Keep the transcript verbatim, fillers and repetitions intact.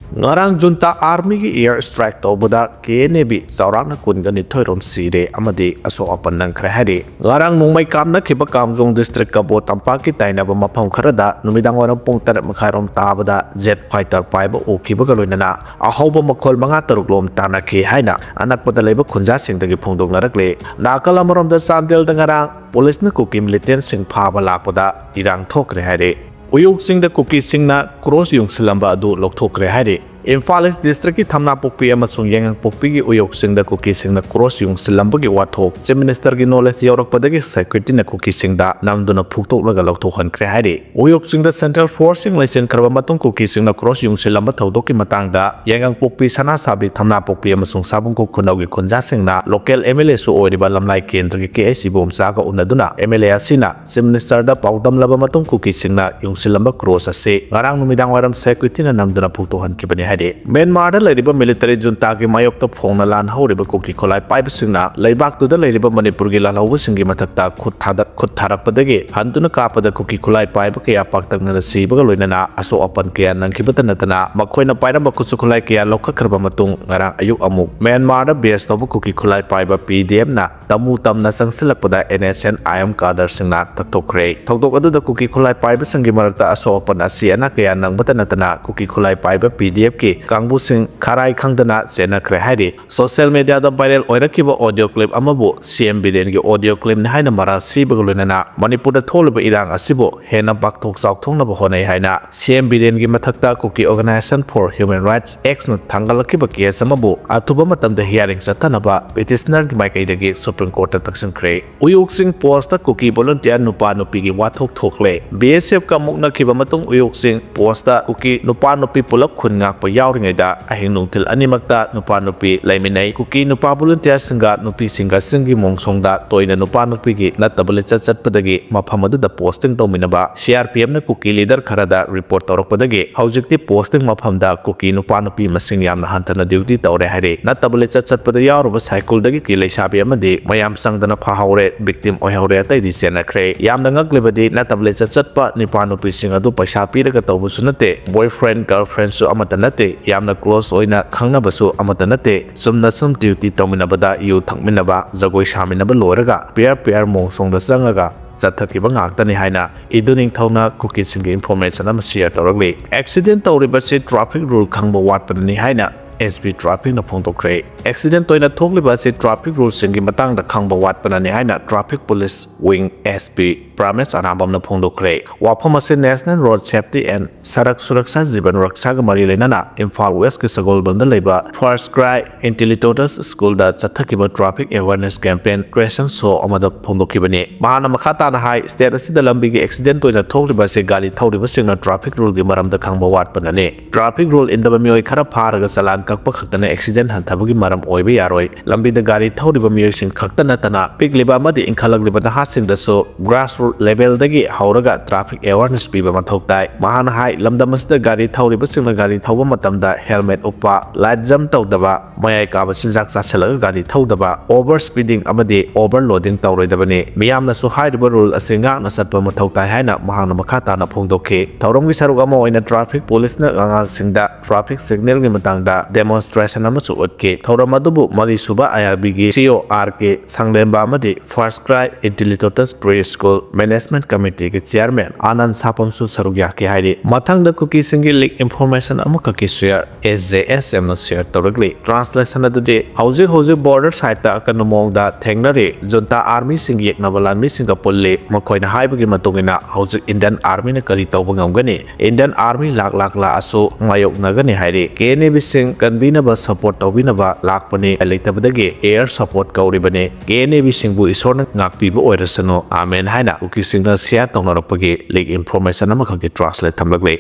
ꯉꯔꯥꯡ ꯖꯨꯟꯇꯥ ꯑꯥꯔꯃꯤꯒꯤ air strike ꯇꯧꯕꯗ ꯀꯦ ꯑꯦꯟ ꯑꯦ ꯕꯤ ꯆꯥꯎꯔꯥꯛꯅ ꯀꯨꯟꯒ ꯅꯤꯊꯣꯏ ꯔꯣꯝ ꯁꯤꯔꯦ ꯑꯃꯗꯤ ꯑꯁꯣꯛ ꯑꯄꯟ ꯅꯪꯈ꯭ꯔꯦ ꯍꯥꯏꯔꯤ꯫ ꯉꯔꯥꯡ ꯅꯣꯡꯃꯩ ꯀꯥꯞꯅꯈꯤꯕ ꯀꯥꯝꯖꯣꯡ ꯗꯤꯁꯇ꯭ꯔꯤꯛ ꯀꯕꯣ ꯇꯝꯄꯥꯛꯀꯤ ꯇꯥꯏꯅꯕ ꯃꯐꯝ ꯈꯔꯗ ꯅꯨꯃꯤꯗꯥꯡ ꯋꯥꯏꯔꯝ ꯄꯨꯡ ꯇꯔꯦꯠ ꯃꯈꯥꯏꯔꯣꯝ ꯇꯥꯕꯗ ꯖꯦꯠ ꯐꯥꯏꯇꯔ ꯄꯥꯏꯕ ꯎꯈꯤꯕꯒ ꯂꯣꯏꯅꯅ ꯑꯍꯧꯕ ꯃꯈꯣꯜ ꯃꯉꯥ ꯇꯔꯨꯛ ꯂꯣꯝ ꯇꯥꯅꯈꯤ ꯍꯥꯏꯅ ꯑꯅꯛꯄꯗ ꯂꯩꯕ ꯈꯨꯟꯖꯥꯁꯤꯡꯗꯒꯤ ꯐꯣꯡꯗꯣꯛꯅꯔꯛꯂꯤ꯫ ꯅꯥꯀꯜ ꯑꯃꯔꯣꯝꯗ ꯆꯥꯟꯗꯦꯜꯗ ꯉꯔꯥꯡ ꯄꯨꯂꯤꯁꯅ ꯀꯨꯀꯤ ꯃꯤꯂꯤꯇꯦꯟꯁꯤꯡ ꯐꯥꯕ ꯂꯥꯛꯄꯗ ꯏꯔꯥꯡ ꯊꯣꯛꯈ꯭ꯔꯦ ꯍꯥꯏꯔꯤ꯫ ꯎꯌꯣꯛ ꯆꯤꯡꯗ ꯀꯨꯀꯤꯁꯤꯡꯅ ꯀ꯭ꯔꯣꯁ ꯌꯨꯡꯁꯤꯜꯂꯝꯕ ꯑꯗꯨ ꯂꯧꯊꯣꯛꯈ꯭ꯔꯦ ꯍꯥꯏꯔꯤ꯫ ꯏꯝꯐꯥꯜ ꯏꯁ ꯗꯤꯁꯇ꯭ꯔꯤꯛꯀꯤ ꯊꯝꯅꯥꯄꯣꯛꯄꯤ ꯑꯃꯁꯨꯡ ꯌꯥꯏꯉꯪꯄꯣꯛꯄꯤꯒꯤ ꯎꯌꯣꯛ ꯆꯤꯡꯗ ꯀꯨꯀꯤꯁꯤꯡꯅ ꯀ꯭ꯔꯣꯁ ꯌꯨꯡꯁꯤꯜꯂꯝꯕꯒꯤ ꯋꯥꯊꯣꯛ ꯆꯤꯐ ꯃꯤꯅꯤꯁꯇꯔꯒꯤ ꯅꯣꯂꯦꯖ ꯌꯧꯔꯛꯄꯗꯒꯤ ꯁꯦꯀ꯭ꯌꯨꯔꯤꯇꯤꯅ ꯀꯨꯀꯤꯁꯤꯡꯗ ꯅꯝꯗꯨꯅ ꯐꯨꯛꯇꯣꯛꯂꯒ ꯂꯧꯊꯣꯛꯍꯟꯈ꯭ꯔꯦ ꯍꯥꯏꯔꯤ꯫ ꯎꯌꯣꯛ ꯆꯤꯡꯗ ꯁꯦꯟꯇ꯭ꯔꯦꯜ ꯐꯣꯔꯁꯁꯤꯡ ꯂꯩꯁꯤꯟꯈ꯭ꯔꯕ ꯃꯇꯨꯡ ꯀꯨꯀꯤꯁꯤꯡꯅ ꯀ꯭ꯔꯣꯁ ꯌꯨꯡꯁꯤꯜꯂꯝꯕ ꯊꯧꯗꯣꯛꯀꯤ ꯃꯇꯥꯡꯗ ꯌꯥꯏꯉꯪꯄꯣꯛꯄꯤ, ꯁꯅꯥꯁꯥꯕꯤ, ꯊꯝꯅꯥꯄꯣꯛꯄꯤ ꯑꯃꯁꯨꯡ ꯁꯥꯕꯨꯡꯈꯣꯛ ꯈꯨꯅꯧꯒꯤ ꯈꯨꯟꯖꯥꯁꯤꯡꯅ ꯂꯣꯀꯦꯜ ꯑꯦꯝ ꯑꯦꯜ ꯑꯦꯁꯨ ꯑꯣꯏꯔꯤꯕ ꯂꯝꯂꯥꯏ ꯀꯦꯟꯗ꯭ꯔꯒꯤ ꯀꯦ ꯑꯩꯆ ꯏꯕꯣꯝꯆꯥꯒ ꯎꯅꯗꯨꯅ ꯑꯦꯝ ꯑꯦꯜ ꯑꯦ ꯑꯁꯤꯅ ꯆꯤꯐ ꯃꯤꯅꯤꯁꯇꯔꯗ ꯄꯥꯎꯗꯝꯂꯕ ꯃꯇꯨꯡ ꯀꯨꯀꯤꯁꯤꯡꯅ ꯌꯨꯡꯁꯤꯜꯂꯝꯕ ꯀ꯭ꯔꯣꯁ ꯑꯁꯤ ꯉꯔꯥꯡ ꯅꯨꯃꯤꯗꯥꯡ ꯋꯥꯏꯔꯝ ꯁꯦꯀ꯭ꯌꯨꯔꯤꯇꯤꯅ ꯅꯝꯗꯨꯅ ꯐꯨꯛꯇꯣꯛꯍꯟꯈꯤꯕꯅꯤ ꯍꯥꯏꯔꯤ꯫ ꯃ꯭ꯌꯥꯟꯃꯥꯔꯗ ꯂꯩꯔꯤꯕ ꯃꯤꯂꯤꯇꯔꯤ ꯖꯨꯟꯇꯥꯒꯤ ꯃꯥꯌꯣꯛꯇ ꯐꯣꯡꯅ ꯂꯥꯟ ꯍꯧꯔꯤꯕ ꯀꯨꯀꯤ ꯈꯨꯠꯂꯥꯏ ꯄꯥꯏꯕꯁꯤꯡꯅ ꯂꯩꯕꯥꯛꯇꯨꯗ ꯂꯩꯔꯤꯕ ꯃꯅꯤꯄꯨꯔꯒꯤ ꯂꯥꯜꯍꯧꯕꯁꯤꯡꯒꯤ ꯃꯊꯛꯇ ꯈꯨꯠ ꯊꯥꯗ-, ꯈꯨꯠ ꯊꯥꯔꯛꯄꯗꯒꯤ ꯍꯟꯗꯨꯅ ꯀꯥꯞꯄꯗ ꯀꯨꯀꯤ ꯈꯨꯠꯂꯥꯏ ꯄꯥꯏꯕ ꯀꯌꯥ ꯄꯥꯛꯇꯛꯅꯅ ꯁꯤꯕꯒ ꯂꯣꯏꯅꯅ ꯑꯁꯣꯛ ꯑꯄꯟ ꯀꯌꯥ ꯅꯪꯈꯤꯕꯇ ꯅꯠꯇꯅ ꯃꯈꯣꯏꯅ ꯄꯥꯏꯔꯝꯕ ꯈꯨꯠꯁꯨ ꯈꯨꯠꯂꯥꯏ ꯀꯌꯥ ꯂꯧꯈꯠꯈ꯭ꯔꯕ ꯃꯇꯨꯡ ꯉꯔꯥꯡ ꯑꯌꯨꯛ ꯑꯃꯨꯛ ꯃ꯭ꯌꯥꯟꯃꯥꯔꯗ ꯕꯦꯁ ꯇꯧꯕ ꯀꯨꯀꯤ ꯈꯨꯠꯂꯥꯏ ꯄꯥꯏꯕ ꯄꯤ ꯗꯤ ꯑꯦꯐꯅ ꯇꯝꯃꯨ ꯇꯝꯅ ꯆꯪꯁꯤꯜꯂꯛꯄꯗ N S N I M ꯀꯥꯗꯔꯁꯤꯡꯅ ꯇꯛꯊꯣꯛꯈ꯭ꯔꯦ꯫ ꯊꯧꯗꯣꯛ ꯑꯗꯨꯗ ꯀꯨꯀꯤ ꯈꯨꯠꯂꯥꯏ ꯄꯥꯏꯕꯁꯤꯡꯒꯤ ꯃꯔꯛꯇ ꯑꯁꯣꯛ ꯑꯄꯟ ꯑꯁꯤ ꯑꯅꯥ ꯀꯌꯥ ꯅꯪꯕꯇ ꯅꯠꯇꯅ ꯀꯨꯀꯤ ꯈꯨꯠꯂꯥꯏ ꯄꯥꯏꯕ ꯄꯤ ꯗꯤ ꯑꯦꯐꯀꯤ ꯀꯥꯡꯕꯨꯁꯤꯡ ꯈꯥꯔꯥꯏ ꯈꯪꯗꯅ ꯆꯦꯟꯅꯈ꯭ꯔꯦ ꯍꯥꯏꯔꯤ꯫ ꯁꯣꯁꯤꯌꯦꯜ ꯃꯤꯗꯤꯌꯥꯗ ꯚꯥꯏꯔꯦꯜ ꯑꯣꯏꯔꯛꯈꯤꯕ ꯑꯣꯗꯤꯑꯣ ꯀ꯭ꯂꯤꯞ ꯑꯃꯕꯨ ꯁꯤ ꯑꯦꯝ ꯕꯤꯔꯦꯟꯒꯤ ꯑꯣꯗꯤꯑꯣ ꯀ꯭ꯂꯤꯞꯅꯤ ꯍꯥꯏꯅ ꯃꯔꯥꯜ ꯁꯤꯕꯒ ꯂꯣꯏꯅꯅ ꯃꯅꯤꯄꯨꯔꯗ ꯊꯣꯛꯂꯤꯕ ꯏꯔꯥꯡ ꯑꯁꯤꯕꯨ ꯍꯦꯟꯅ ꯄꯥꯛꯊꯣꯛ ꯆꯥꯎꯊꯣꯛꯅꯕ ꯍꯣꯠꯅꯩ ꯍꯥꯏꯅ ꯁꯤ ꯑꯦꯝ ꯕꯤꯔꯦꯟꯒꯤ ꯃꯊꯛꯇ Kuki organisation for human rights action ꯊꯥꯡꯒꯠꯂꯛꯈꯤꯕ ꯀꯦꯁ ꯑꯃꯕꯨ ꯑꯊꯨꯕ ꯃꯇꯝꯗ ꯍꯤꯌꯥꯔꯤꯡ ꯆꯠꯊꯅꯕ ꯄꯤꯇꯤꯁꯅꯔꯒꯤ ꯃꯥꯏꯀꯩꯗꯒꯤ ꯁꯨꯄ꯭ꯔꯤꯝ ꯀꯣꯔꯠꯇ ꯇꯛꯁꯤꯟꯈ꯭ꯔꯦ꯫ ꯎꯌꯣꯛ ꯆꯤꯡ ꯄꯣꯁꯇ ꯀꯨꯀꯤ ꯚꯣꯂꯨꯟꯇꯤꯌꯥꯔ ꯅꯨꯄꯥ ꯅꯨꯄꯤꯒꯤ ꯋꯥꯊꯣꯛ ꯊꯣꯛꯂꯦ꯫ ꯕꯤ ꯑꯦꯁ ꯑꯦꯐꯀ ꯃꯨꯛꯅꯈꯤꯕ ꯃꯇꯨꯡ ꯎꯌꯣꯛ ꯆꯤꯡ ꯄꯣꯁꯇ ꯀꯨꯀꯤ ꯅꯨꯄꯥ ꯅꯨꯄꯤ ꯄꯨꯂꯞ ꯈꯨꯟ ꯉꯥꯛꯄ ꯌꯥꯎꯔꯤꯉꯩꯗ ꯑꯍꯤꯡ ꯅꯨꯡꯊꯤꯜ ꯑꯅꯤꯃꯛꯇ ꯅꯨꯄꯥ ꯅꯨꯄꯤ ꯂꯩꯃꯤꯟꯅꯩ꯫ ꯀꯨꯀꯤ ꯅꯨꯄꯥ ꯚꯣꯂꯨꯟꯇꯤꯌꯥꯔꯁꯤꯡꯒ ꯅꯨꯄꯤꯁꯤꯡꯒꯁꯤꯡꯒꯤ ꯃꯣꯡꯁꯣꯡꯗ ꯇꯣꯏꯅ ꯅꯨꯄꯥ ꯅꯨꯄꯤꯒꯤ ꯅꯠꯇꯕ ꯂꯤꯆꯠ ꯆꯠꯄꯗꯒꯤ ꯃꯐꯝ ꯑꯗꯨꯗ ꯄꯣꯁꯇꯤꯡ ꯇꯧꯃꯤꯟꯅꯕ ꯁꯤ ꯑꯥꯔ ꯄꯤ ꯑꯦꯐꯅ ꯀꯨꯀꯤ ꯂꯤꯗꯔ ꯈꯔꯗ ꯔꯤꯄꯣꯔꯠ ꯇꯧꯔꯛꯄꯗꯒꯤ ꯍꯧꯖꯤꯛꯇꯤ ꯄꯣꯁꯇꯤꯡ ꯃꯐꯝꯗ ꯀꯨꯀꯤ ꯅꯨꯄꯥ ꯅꯨꯄꯤ ꯃꯁꯤꯡ ꯌꯥꯝꯅ ꯍꯟꯊꯅ ꯗ꯭ꯌꯨꯇꯤ ꯇꯧꯔꯦ ꯍꯥꯏꯔꯤ꯫ ꯅꯠꯇꯕ ꯂꯤꯆꯠ ꯆꯠꯄꯗ ꯌꯥꯎꯔꯨꯕ ꯁꯥꯏꯀꯨꯜꯗꯒꯤ ꯀꯤ ꯂꯩꯁꯥꯕꯤ ꯑꯃꯗꯤ ꯃꯌꯥꯝ ꯆꯪꯗꯅ ꯐꯥꯍꯧꯔꯦ, ꯚꯤꯛꯇꯤꯝ ꯑꯣꯏꯍꯧꯔꯦ, ꯑꯇꯩꯗꯤ ꯆꯦꯟꯅꯈ꯭ꯔꯦ꯫ ꯌꯥꯝꯅ ꯉꯛꯂꯤꯕꯗꯤ ꯅꯠꯇꯕ ꯂꯤꯆꯠ ꯆꯠꯄ ꯅꯨꯄꯥ ꯅꯨꯄꯤꯁꯤꯡ ꯑꯗꯨ ꯄꯩꯁꯥ ꯄꯤꯔꯒ ꯇꯧꯕꯁꯨ ꯅꯠꯇꯦ, ꯕꯣꯏꯐ꯭ꯔꯦꯟ, ꯒꯔꯜꯐ꯭ꯔꯦꯟꯁꯨ ꯑꯃꯠꯇ ꯅꯠꯇꯦ꯫ ꯅꯠꯇꯦ, ꯌꯥꯝꯅ close ꯑꯣꯏꯅ ꯈꯪꯅꯕꯁꯨ ꯑꯃꯠꯇ ꯅꯠꯇꯦ꯫ ꯆꯨꯝꯅ ꯁꯨꯝ duty ꯇꯧꯃꯤꯟꯅꯕꯗ, ꯌꯨ ꯊꯛꯃꯤꯟꯅꯕ, ꯖꯒꯣꯏ ꯁꯥꯃꯤꯟꯅꯕ ꯂꯣꯏꯔꯒ pair pair ꯃꯣꯡꯁꯣꯡꯗ ꯆꯪꯉꯒ ꯆꯠꯊꯈꯤꯕ ꯉꯥꯛꯇꯅꯤ ꯍꯥꯏꯅ ꯏꯗꯨ ꯅꯤꯡꯊꯧꯅ ꯀꯨꯀꯤꯁꯤꯡꯒꯤ information ꯑꯃ share ꯇꯧꯔꯛꯂꯤ꯫ Accident ꯇꯧꯔꯤꯕꯁꯤ traffic rule ꯈꯪꯕ ꯋꯥꯠꯄꯅꯅꯤ ꯍꯥꯏꯅ S P trafficꯅ ꯐꯣꯡꯗꯣꯛꯈ꯭ꯔꯦ꯫ Accident ꯇꯣꯏꯅ ꯊꯣꯛꯂꯤꯕ ꯑꯁꯤ traffic ruleꯁꯤꯡꯒꯤ ꯃꯇꯥꯡꯗ ꯈꯪꯕ ꯋꯥꯠꯄꯅꯅꯤ ꯍꯥꯏꯅ Traffic Police Wing S P ꯄ꯭ꯔꯥꯃꯦꯁ ꯑꯔꯥꯝꯕꯝꯅ ꯐꯣꯡꯗꯣꯛꯈ꯭ꯔꯦ꯫ ꯋꯥꯐꯝ ꯑꯁꯤ National Road Safety and Sarak Suraksha Jivan Rakshaꯒ ꯃꯔꯤ ꯂꯩꯅꯅ ꯏꯝꯐꯥꯜ Westꯀꯤ ꯁꯒꯣꯜꯕꯟꯗ ꯂꯩꯕ First Cry Intelitotus Schoolꯗ ꯆꯠꯊꯈꯤꯕ traffic awareness campaign creation show ꯑꯃꯗ ꯐꯣꯡꯗꯣꯛꯈꯤꯕꯅꯤ꯫ ꯃꯍꯥꯛꯅ ꯃꯈꯥ ꯇꯥꯅ ꯍꯥꯏ, state ꯑꯁꯤꯗ ꯂꯝꯕꯤꯒꯤ accident ꯇꯣꯏꯅ ꯊꯣꯛꯂꯤꯕ ꯑꯁꯤ ꯒꯥꯔꯤ ꯊꯧꯔꯤꯕꯁꯤꯡꯅ traffic ruleꯒꯤ ꯃꯔꯝꯗ ꯈꯪꯕ ꯋꯥꯠꯄꯅꯅꯤ꯫ Traffic rule ꯏꯟꯗꯕ ꯃꯤꯑꯣꯏ ꯈꯔ ꯐꯥꯔꯒ ꯆꯂꯥꯟ ꯀꯛꯄ ꯈꯛꯇꯅ accident ꯍꯟꯊꯕꯒꯤ ꯃꯔꯝ ꯑꯣꯏꯕ ꯌꯥꯔꯣꯏ꯫ ꯂꯝꯕꯤꯗ ꯒꯥꯔꯤ ꯊꯧꯔꯤꯕ ꯃꯤꯑꯣꯏꯁꯤꯡ ꯈꯛꯇ ꯅꯠꯇꯅ ꯄꯤꯛꯂꯤꯕ ꯑꯃꯗꯤ ꯏꯟꯈꯠꯂꯛꯂꯤꯕ ꯅꯍꯥꯁꯤꯡꯗꯁꯨ grassroots levelꯗꯒꯤ ꯍꯧꯔꯒ traffic awareness ꯄꯤꯕ ꯃꯊꯧ ꯇꯥꯏ꯫ ꯃꯍꯥꯛꯅ ꯍꯥꯏ, ꯂꯝꯗꯝ ꯑꯁꯤꯗ ꯒꯥꯔꯤ ꯊꯧꯔꯤꯕꯁꯤꯡꯅ ꯒꯥꯔꯤ ꯊꯧꯕ ꯃꯇꯝꯗ helmet ꯎꯞꯄ, light jump ꯇꯧꯗꯕ, ꯃꯌꯥꯏ ꯀꯥꯕ ꯆꯤꯟꯖꯥꯛ ꯆꯥꯁꯤꯜꯂꯒ ꯒꯥꯔꯤ ꯊꯧꯗꯕ, over speeding ꯑꯃꯗꯤ over loading ꯇꯧꯔꯣꯏꯗꯕꯅꯤ꯫ ꯃꯤꯌꯥꯝꯅꯁꯨ ꯍꯥꯏꯔꯤꯕ rule ꯑꯁꯤ ꯉꯥꯛꯅ ꯆꯠꯄ ꯃꯊꯧ ꯇꯥꯏ ꯍꯥꯏꯅ ꯃꯍꯥꯛꯅ ꯃꯈꯥ ꯇꯥꯅ ꯐꯣꯡꯗꯣꯛꯈꯤ꯫ ꯊꯧꯔꯝꯒꯤ ꯁꯔꯨꯛ ꯑꯃ ꯑꯣꯏꯅ traffic policeꯅ ꯑꯉꯥꯡꯁꯤꯡꯗ traffic signalꯒꯤ ꯃꯇꯥꯡꯗ demonstration ꯑꯃꯁꯨ ꯎꯠꯈꯤ꯫ ꯊꯧꯔꯝ ꯑꯗꯨꯕꯨ ꯃꯔꯤꯁꯨꯕ I R Bꯒꯤ C O R K ꯁꯪꯂꯦꯝꯕ ꯑꯃꯗꯤ First Cry Intelitotus Preschool Management Committeeꯒꯤ chairman ꯑꯥꯅꯟ ꯁꯥꯄꯝꯁꯨ ꯁꯔꯨꯛ ꯌꯥꯈꯤ ꯍꯥꯏꯔꯤ꯫ ꯃꯊꯪꯗ ꯀꯨꯀꯤꯁꯤꯡꯒꯤ leak information ꯑꯃꯈꯛꯀꯤ share S J S Mꯅ share ꯇꯧꯔꯛꯂꯤ꯫ Translation ꯑꯗꯨꯗꯤ ꯍꯧꯖꯤꯛ ꯍꯧꯖꯤꯛ border sideꯇ ꯑꯀꯟꯕ ꯃꯑꯣꯡꯗ ꯊꯦꯡꯅꯔꯤ꯫ Junta armyꯁꯤꯡ ꯌꯦꯛꯅꯕ ꯂꯥꯟꯃꯤꯁꯤꯡꯒ ꯄꯨꯜꯂꯤ꯫ ꯃꯈꯣꯏꯅ ꯍꯥꯏꯕꯒꯤ ꯃꯇꯨꯡ ꯏꯟꯅ ꯍꯧꯖꯤꯛ Indian armyꯅ ꯀꯔꯤ ꯇꯧꯕ ꯉꯝꯒꯅꯤ? Indian army ꯂꯥꯛ ꯂꯥꯛ ꯂꯥꯛꯑꯁꯨ ꯃꯥꯌꯣꯛꯅꯒꯅꯤ ꯍꯥꯏꯔꯤ꯫ K N A Bꯁꯤꯡ ꯀꯟꯕꯤꯅꯕ support ꯇꯧꯕꯤꯅꯕ ꯂꯥꯛꯄꯅꯤ꯫ ꯂꯩꯇꯕꯗꯒꯤ air support ꯀꯧꯔꯤꯕꯅꯤ꯫ K N A Bꯁꯤꯡꯕꯨ ꯏꯁꯣꯔꯅ ꯉꯥꯛꯄꯤꯕ ꯑꯣꯏꯔꯁꯅꯨ꯫ ꯑꯥꯃꯦꯟ ꯍꯥꯏꯅ ꯀꯨꯀꯤꯁꯤꯡꯅ share ꯇꯧꯅꯔꯛꯄꯒꯤ leak information ꯑꯃꯈꯛꯀꯤ translate ꯊꯝꯂꯛꯂꯤ꯫